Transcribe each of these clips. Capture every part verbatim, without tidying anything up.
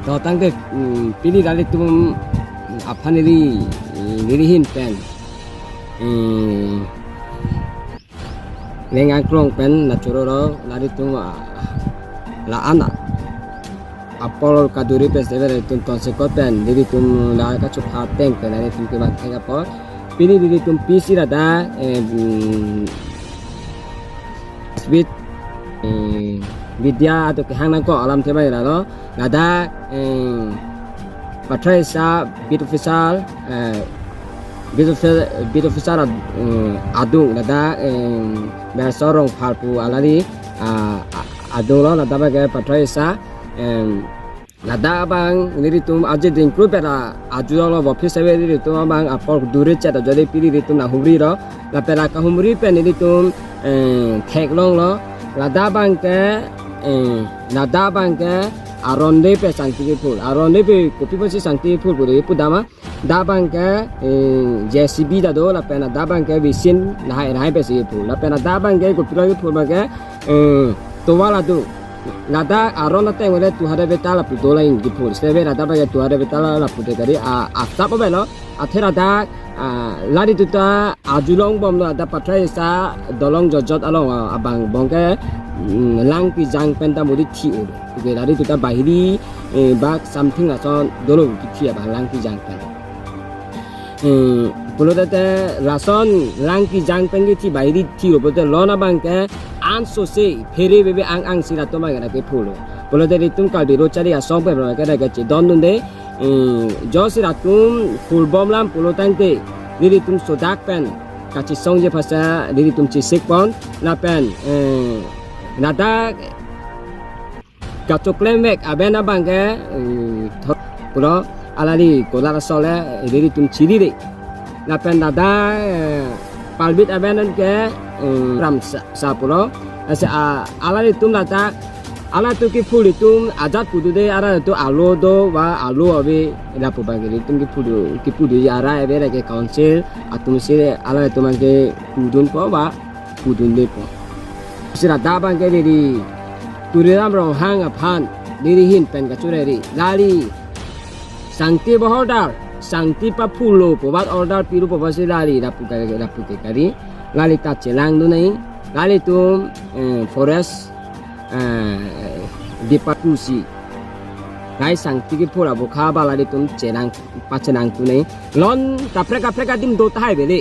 To tangte, mm, pini lalitum aphan neli, mm, neli ahin pen, mm, Leng Angkrong pen nachoro ro lalitum, ah, la-an apor kaduri pen sebe lalitum tonsekot pen nelitum la kachopha ateng pen lalitum kevan thek apor. Pini nelitum pisi ladak, eh, mm, Speed, eh, Vidya atum kehang nangkok alam thema ira lo. Ladak, eh, Pathaisa beat officer, eh, beat offi-, beat officer ad-, eh, adung ladak, eh, Belsor Rongphar pu alari, ah, a-, adung lo ladak abang ke Pathaisa, eh, ladak abang nelitum aje dingkru pera aju lo office ave nelitum abang apor duri chet ajole pini nelitum la humri lo. Lapen la kahumri pen nelitum, eh, theklong lo. Ladak abang ke, eh, ladak abang ke aron de pen sangti kephul. Aron de pen kopi pusi sangti kephul pu de pu dama. Dak abang ke, eh, J C B ta do, lapen dak abang ke visin lahai lahai pensi kephul. Lapen dak abang ke kopi lo kephul abang ke, eh, tovar adung. Ladak aron ateng ave two hundred meter lapu do la-in kephul. Sebe ladak abang ke two hundred meter lapu te kali, ah, asap ave lo. Athe ladak, ah, lari tuta ajulong bom lo, ladak Pathaisa dolong jotjot along, ah, abang abang ke, mm, Langpijang pen ta modi thi-o. Oke, lari tuta bahiri, eh, bak something lason dolo kithi abang Langpijang pen. Eh, pulote lason Langpijang pen kithi bahiri thi-o pulote lon abang ke anso se phere bebe ang ang si latum abang ke pulo. Pulote nelitum Karbi Lo Charli Asong pen abang ke ke chedondunde. Eh, jo si latum phul bom lam pulo tangte nelitum sodak pen kachesongji aphansi nelitum chesik pon lapen, eh, ladak kachoklem vek aben abang ke, eh, thot pulo alari kolar asole nelitum chiri de. Lapen ladak, eh, parbit aben ke, eh, ram sa, sa pulo. Ase, ah, alaritum ladak, alatu kephul itum ajat pudu de, alatu alo do ba alo ave lapu abang ke nelitum kephul do, kephul do arai ave lake council atum si alaritum abang ke pudunpo ba pudundepo. Si ladak abang ke neli Tuliram Ronghang aphan neli ahin pen kachoreri. Lali sangti ba order, sangti paphulo pu ba order pilo pu ba si lali lapu ke, lapu ke kali. Lali ta chelangdun nai. Lalitum, eh, forest, eh, department si. Lai sangti kephul abokha ba lalitum chelang, pachelangdun nai. Lon kaprek kaprek adim do tahai bele.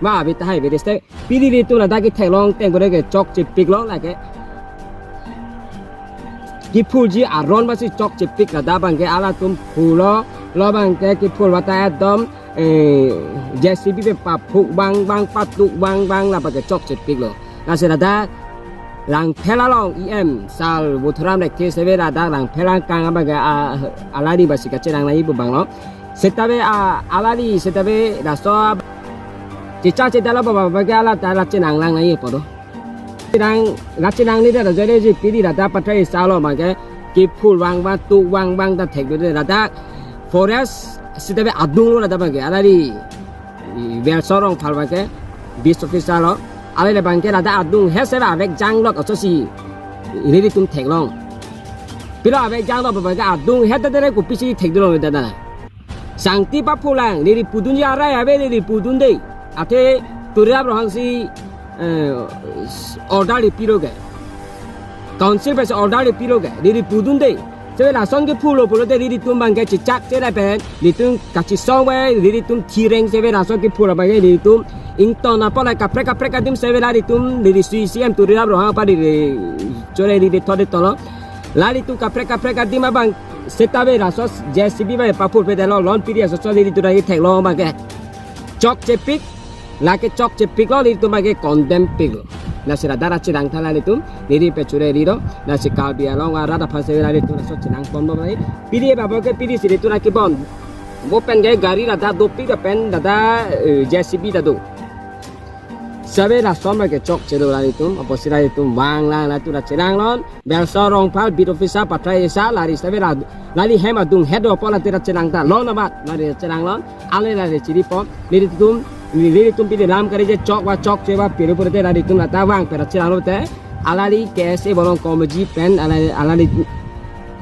Ma abi tahai bele ste. Pini nelitum ladak ketheklong teng kore ke chokchepik lo lake. Kephulji aron basi chokchepik ladak abang ke alatum phulo, lo abang ke kephul bata ekdom, eh, J C B pen paphuk bang bang patuk bang bang la abang ke chokchepik lo. Lasi ladak Langpher along E M sal Buthuram Lekthe sebe ladak Langpher angkang abang ke, ah, alari basi kachelang nai pu abang lo. Seta be, ah, alari seta be laso chechak chedalo ba ba ke ala ta la chenang lang nai pu do. Chenang, la chenang ni da jole ji pini ladak Pathaisa lo abang ke kephul bang bang tuk bang bang ta thek do ladak forest seta be adung lo ladak abang ke alari Belsor Rongphar abang ke beat officer lo. Alari abang ke ladak adung he seta avek janglok aso si nelitum theklong. Pilo avek janglok abang ke adung he ta dere kopisi thekdunlong da da. Sangti paphulang, neli pudunji arai ave neli pudunde. Athe Tuliram Ronghang si, eh, order le pilo ke. Council pensi order le pilo ke, neli pudunde. Sebe lason kephulo pulote nelitum abang ke chechak chela pen, nelitum kachesong ave, nelitum thireng sebe lason kephulo abang ke nelitum ington apot la kaprek kaprek adim sebe lalitum neli C E M Tuliram Ronghang aphan neli chore neli thot de tolo. Lalitum kaprek kaprek adim abang seta be laso J C B ba paphul pe delo lon piri aso so nelitum nai theklong abang ke. Chokchepik, lake chokchepik lo nelitum abang ke condemn pik lo. Lasi ladak ra chenang tha lalitum, neli pe choreri lo, lasi Karbi Anglong arat aphan sebe lalitum laso chenang pon lo bai. Pini abang ke pini si nelitum ra kebon. Mo pen ke gari ladak dopik pen ladak, eh, J C B ta do. Sebe lason abang ke chokche do lalitum, apotsi lalitum vang lang lalitum ra chenang lon. Belsor Rongphar beat officer Pathaisa lari sebe la, lali hem adung he do apot lati ra chenang ta lon amat lari chenang lon. Ale lari chiri pon. Nelitum, nelitum pini lam kari je chok ba chokche ba piri puri te lalitum lata vang pen ra chenang lote. Alali K S A bolong komeji pen alali, alali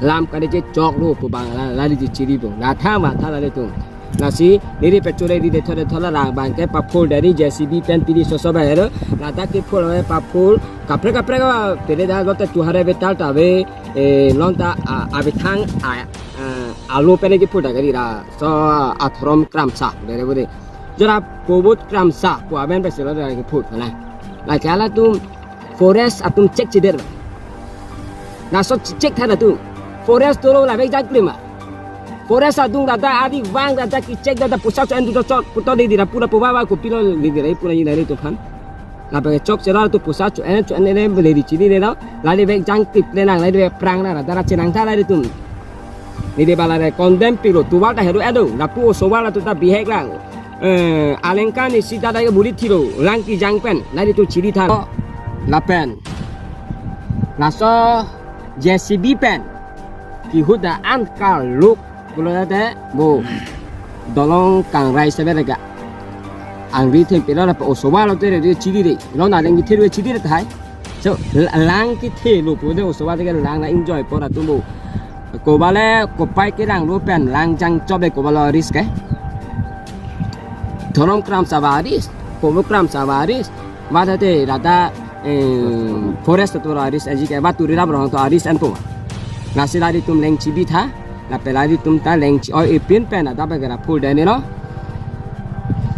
Lam kali je choklo pu abang la, lali je chiri pu. La tha ma tha lali tum. Lasi neli pachore ri detho detho la lang abang ke paphul dari J C B pen pini soso ba hero. Lata kephul ave paphul kaprek kaprek ba pele da lote tu hare betal ta ave, eh, lonta, ah, ave thang, ah, ah, alo pele kephul ta kali ra. So, ah, Dhorom Kramsa bere bere. Jora Kobot Kramsa pu amen pesi lo da kephul na. La kala tum forest atum check chider ba. Laso check tha latum. Forest tolo la vek jangklim ma. Forest adung dada adi vang dada ki check dada pusat so endu chot puto di dira pura puba ba kopilo di dira pura ni nari tu khan. La bagi chok chera tu pusat so en so en le beli di chini le no. Lali vek jangklim le nang lali vek prang na dada chenang tha lali tum. Neli bala re condemn pilo tuwal ta heru edo. Lapu osowa la tu ta bihek lang. Eh, alengkan isi dada ke buli thilo lang kejang pen. Lali tu chiri tha. Lapen. Laso J C B pen. Kihut da an kaluk. Pulo te bo. Dolong kangrai sebe rega. Angri them pilo lapu osowa lo te re chiri de. Lo na leng kithi ru chiri de hai. So, l-, lang kithi lo pu de osowa de lang na enjoy pora tumbo. Kobale kopai ke lang lo pen lang jang chobe kobalo risk ke. Dhorom Kramsa ba risk, Kobot Kramsa ba risk. Ba te rada, eh, forest to risk aji ke ba turi rap rong to risk an po. Lasi lali tum leng chibi tha, lapen lali tum ta leng chi oi ipin pen ada bagara phul deni lo.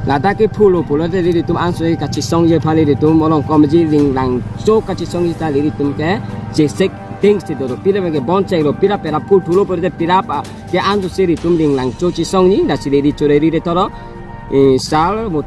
Lata kephul lo phul lo te lili tum anso kachisong je phali lili tum olong kom ji ling lang cho kachisong ji ta lili tum ke jesek ding si do do pila ke bon cheng lo pila pela phul thulo pura te pila pa ke anso si lili tum ling lang cho chisong ni lasi lili chore ri de toro. Eh, sal mo